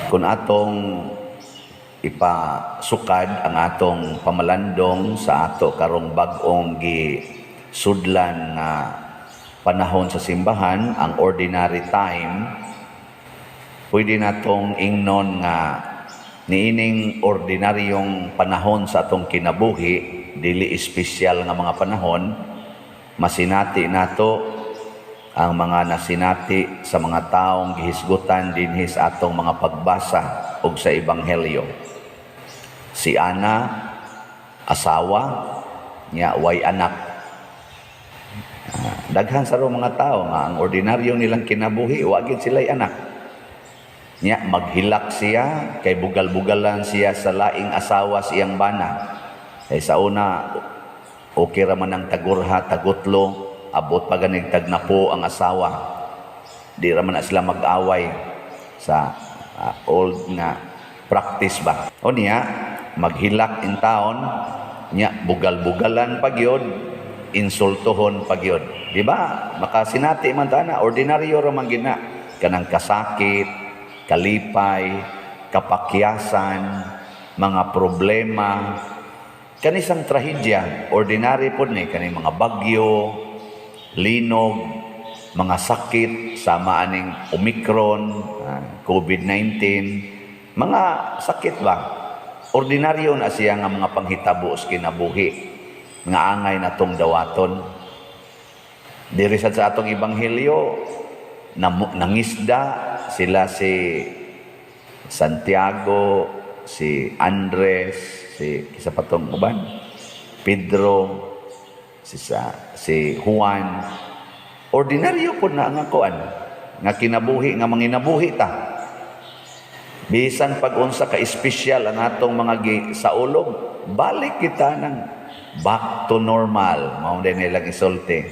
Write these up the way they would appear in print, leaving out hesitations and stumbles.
Kung atong ipasukad ang atong pamalandong sa ato karong bag-ong gisudlan nga panahon sa simbahan, ang Ordinary Time, pwede natong ingnon nga niining ordinaryong panahon sa atong kinabuhi, dili espesyal nga mga panahon, masinati nato ang mga nasinati sa mga taong gihisgutan dinhi sa atong mga pagbasa ug sa Ebanghelyo. Si Ana, asawa niya, way anak. Daghan sa mga tao nga ang ordinaryo nilang kinabuhi, wa gid sila'y anak. Nya maghilak siya kay bugal-bugalan siya sa laing asawa sa iyang bana. Kay sa una okay ra man ang tagurha, tagutlo, abot pa ganig tagnapo ang asawa. Di ra man na sila mag-away sa old nga practice ba. O niya maghilak in town nya, bugal-bugalan pa gyud, insultohon pa gyud. Di ba? Makasinati man ta na ordinaryo ra man gina kanang kasakit, kalipay, kapakyasan, mga problema, kanisang trahedya, ordinary pod ni kaning mga bagyo, linog, mga sakit sama aning Omicron, COVID-19, mga sakit ba? Ordinaryo na siya nga mga panghitabo sa kinabuhi nga angay natong dawaton. Diri sad sa atong ebanghelyo, nangisda sila, si Santiago, si Andres, si kisa pa tong uban, Pedro, si Juan. Ordinaryo po na nga kuan nga kinabuhi nga manginabuhi ta. Bisan pag unsa ka espesyal ang atong mga saulog, balik kita ng back to normal. Mao din nilang isulti.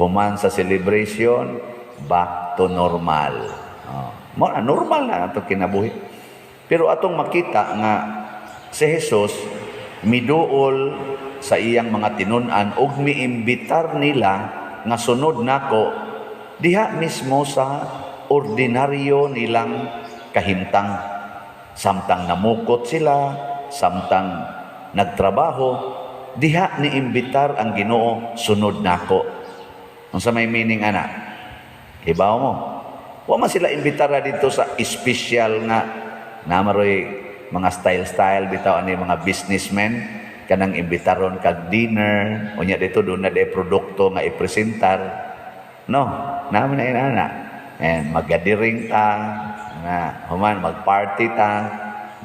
Human sa celebration, back to normal. Oh. Mo na normal na atong kinabuhi. Pero atong makita nga si Jesus miduol sa iyang mga tinun-an ug miimbitar nila nga "Sunod nako" diha mismo sa ordinaryo nilang kahimtang. Samtang namukot sila, samtang nagtrabaho, diha ni imbitar ang Ginoo, "Sunod nako." Unsa may meaning ana? Kibaw mo? Wa man sila imbitar dito sa espesyal nga namaroy mga style-style bitaw ani mga businessmen, kanang imbitaron kag dinner, unya dito doon na de produkto nga ipresentar, no? Naman na inana and magadiring ta nga human magparty ta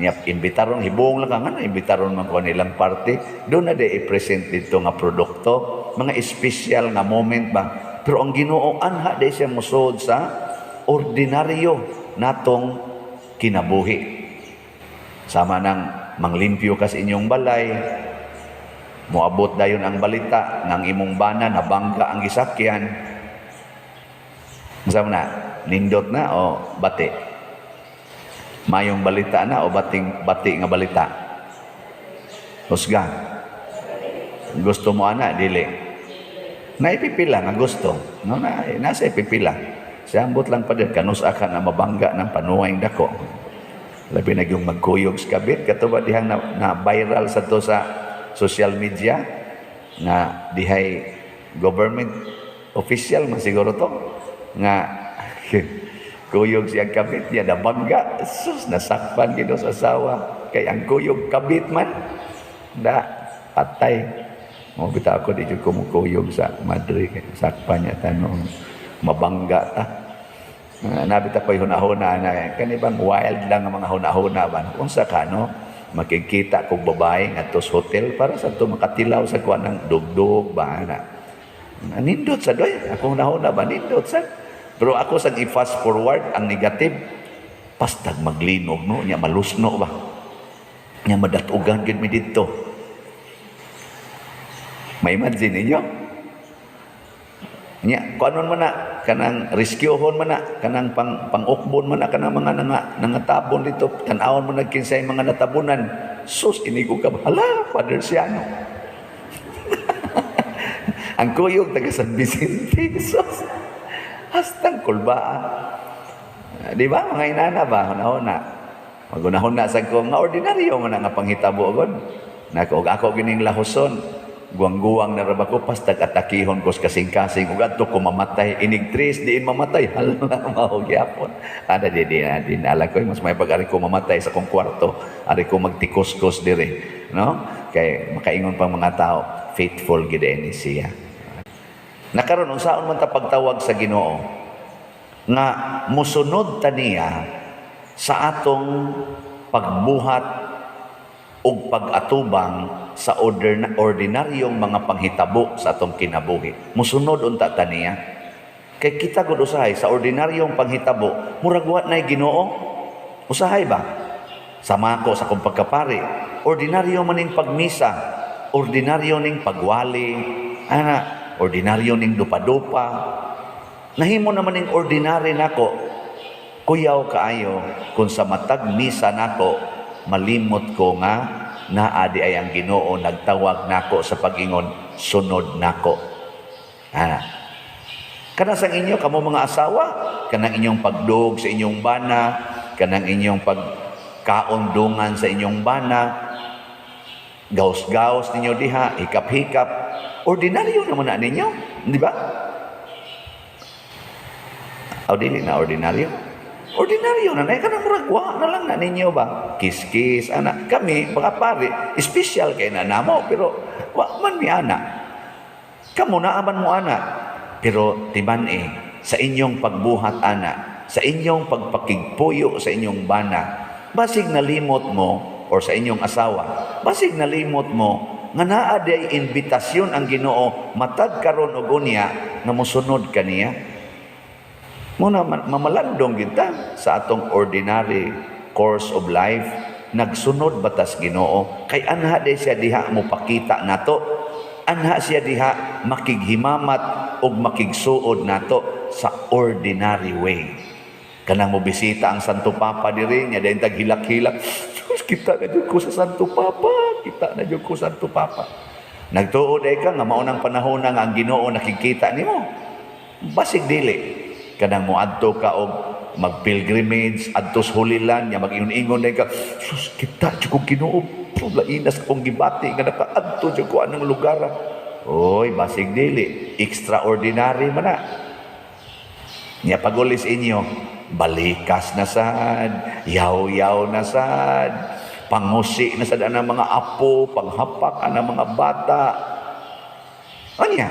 niya, imbitaron, hibong lang ka nga imbitaron man ko nilang party, doon na de i-present dito nga produkto, mga espesyal nga moment ba. Pero ang Ginoo, anha de siya mosod sa ordinaryo natong kinabuhi, sama nang manglimpyo ka sa inyong balay, moabot dayon ang balita ng imong bana nabangga ang gisakyan. Unsa man na? Nindot na o bati? Mayong balita na o bating bati nga balita? Husga. Gusto mo ana, dili? Naipipila nga gusto. No, na, nasa ipipila. Siya ambot lang pa din, kanus-a ka na mabangga ng panuway dako. Labi na yung magkuyog sa kabit. Kato ba dihang na viral sa to sa social media na dihay government official man siguro to nga kuyog siyang kabit niya, nabangga, sus, nasakpan gid sa asawa kay ang kuyog kabit man da, patay mo. Bitaw ako, di jud ko mukuyog sa madre kay sakpan niya tanong mabangga ta. Nabita ko yung hunahuna na kani bang wild lang ang mga hunahuna ba, unsa ka no makikita kog babae ngadto sa hotel para sa to makatilaw sa kuan ng dugdug ba na nindot sa doy ako hunahuna ba, nindot sa. Pero ako sa i-fast forward ang negative, pastag maglinog no nya, malusno ba nya, madatugan gid mi didto. May imagine ninyo nya kuanon man na kanang rescuehon man na kanang pang pangukbon man na kanang mga nangatabon dito, tan-awon man nagkinsay mga natabunan. Sus, inigo ka ba? Hala, Father Siano, ang kuyog taga San Vicente. Sus, hastang kulba. Di ba mga inana ba, hunahuna? Magunahon na sa ko nga ordinaryo man nga panghitabo gud. Nako, og ako gining lahuson, guwang-guwang na ra ba ko, pastag atakihon ko sa kasing-kasing ug adto ko mamatay inig tres diin mamatay, hala, mao gyapon ana. Di di di na ko, mas may pag ari ko mamatay sa akong kwarto, ari ko magtikos-kos dire, no, kay makaingon pang mga tao, faithful gid ni siya. Nakaron, unsaon man ta pagtawag sa Ginoo nga musunod ta niya sa atong pagbuhat ug pag-atubang sa ordinaryong mga panghitabo sa atong kinabuhi? Musunod unta ta niya? Kay kita gud usahay sa ordinaryong panghitabo, murag wa nay Ginoo. Usahay ba? Sama ko sa akong pagkapari, ordinaryo man ning pagmisa, ordinaryo ning pagwali, ana, ordinaryo ning dupa-dupa. Nahimo naman ning ordinary nako. Kuyaw kaayo kung sa matag misa nako malimot ko nga naa di ay ang Ginoo nagtawag nako sa pag-ingon, "Sunod nako." Ana. Kana sa inyo, kamo mga asawa, kanang inyong pagdog sa inyong bana, kanang inyong pagkaon dungan sa inyong bana, gaos-gaos ninyo diha, hikap-hikap, ordinaryo naman na ninyo, di ba? O dili na ordinaryo? Ordinaryo na na, kanang murag wa na lang na ninyo ba? Kiss-kiss, ana. Kami, mga pare, special kay na namo, pero wa man mi ana. Kamo naa man mo ana. Pero timan eh, sa inyong pagbuhat ana, sa inyong pagpakigpuyo sa inyong bana, basig nalimot mo, or sa inyong asawa, basig nalimot mo, nga naa diay imbitasyon ang Ginoo matag karon og unya nga mosunod kaniya. Muna mamalandong kita sa atong ordinary course of life, nagsunod ba tas Ginoo? Kay anha day siya diha mo pakita nato. Anha siya diha makighimamat ug makigsuod nato sa ordinary way. Kanang mo bisita ang Santo Papa diri nya dayon taghilak-hilak. Sus, kita na jud ko sa Santo Papa, kita na jud ko sa Santo Papa. Nagtuo day ka nga mao nang panahon na nga ang Ginoo nakikita nimo? Basig dili. Kanang moadto ka og mag-pilgrimage adto sa Holy Land nya mag-ingon-ingon day ka, "Sus, kita jud ko Ginoo, lainas akong gibati nga nakaadto jud ko anang lugar." Oy, basig dili, extraordinary man na. Nya pagulis inyo, balikas na sad, yaw-yaw na sad, pangusi na sad ang mga apo, panghapak ang mga bata. Anya?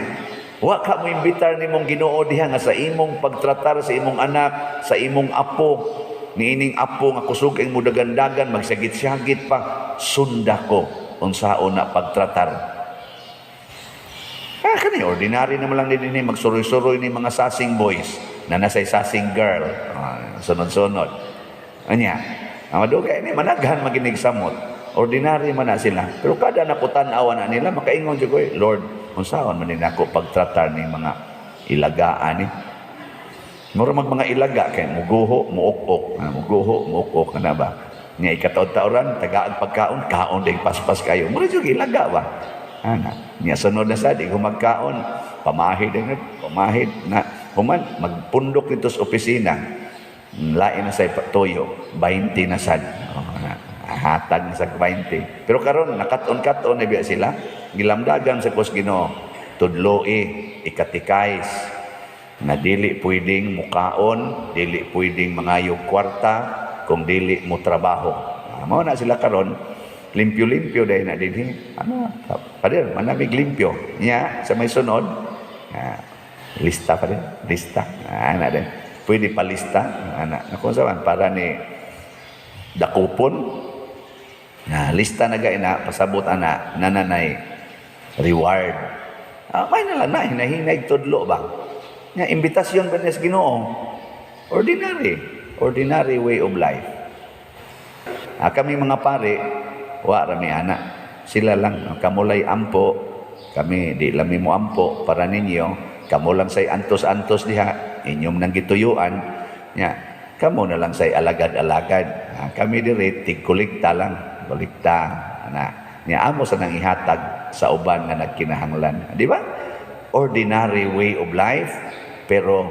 Wa ka mo imbitar nimong Ginoo diha nga sa imong pagtratar sa imong anak, sa imong apo, niining apo nga kusog ang mudagandagan, magsagit-sagit pa, sunda ko unsaon na pagtratar. Ah, kani ordinary naman lang din magsuroy-suroy ni mga sasing boys na nasay sasing girl. Ah, sunod-sunod. Anya, ang madugay ni managhan maginig samot. Ordinary man na sila. Pero kada nako tan-awa na nila, makaingon jud ko, "Lord, unsaon man nako pagtratar ni mga ilagaan ni?" Mura mag mga ilaga kay muguho, muok-ok, ah, muguho, muok-ok kana ba? Nga ikataod-taoran, tagaag pagkaon, kaon ding paspas kayo. Mura jud ilaga ba? Ana, niya sunod na sa di ko magkaon, pamahid din, pamahid na human magpundok dito sa opisina. Lain na sa tuyo, 20 na sad. Oh, na, hatag na sa 20. Pero karon nakat-on-kat-on na biya sila. Gilamdagan sa kos Ginoo, tudloi, ikatikais, na dili pwedeng mukaon, dili pwedeng mangayog kwarta kung dili mo trabaho. Ah, mao na sila karon, limpyo-limpyo dahil na dinhi. Ano, pader, manamig limpyo. Nya, sa may sunod, ah, lista pa rin, lista. Ah, ana din. Pwede pa lista. Ana, naku sa para ni dakupon. Na lista na gay na pasabot ana nananay reward. Ah, may na lang na hinahinay tudlo ba? Nga imbitasyon ba niya sa Ginoo? Ordinary, ordinary way of life. Ah, kami mga pare, wa rami ana. Sila lang kamulay ampo, kami di lami mo ampo para ninyo. Kamo lang say antos-antos diha, inyong nang gituyuan. Nya, kamo na lang say alagad-alagad. Ah, kami diri tigkulikta lang, kulikta ana. Nya amo sa nang ihatag sa uban nga nagkinahanglan. Di ba? Ordinary way of life pero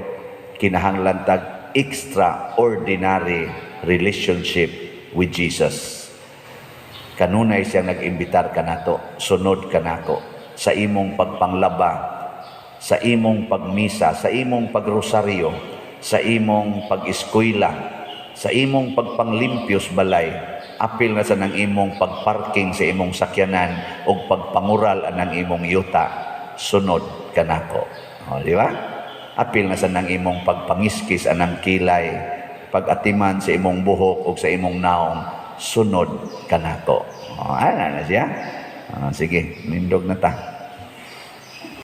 kinahanglan tag extraordinary relationship with Jesus. Kanunay siya nag-imbitar kanato, "Sunod kanako sa imong pagpanglaba, sa imong pagmisa, sa imong pagrosaryo, sa imong pag-eskwela, sa imong pagpanglimpyos balay, apil na sa nang imong pagparking sa imong sakyanan o pagpangural anang imong yuta, sunod kanako." O, di ba? Apil na sa nang imong pagpangiskis anang kilay, pag-atiman sa imong buhok o sa imong naong, sunod kanako. O, ana na siya. O, sige, nindog na ta.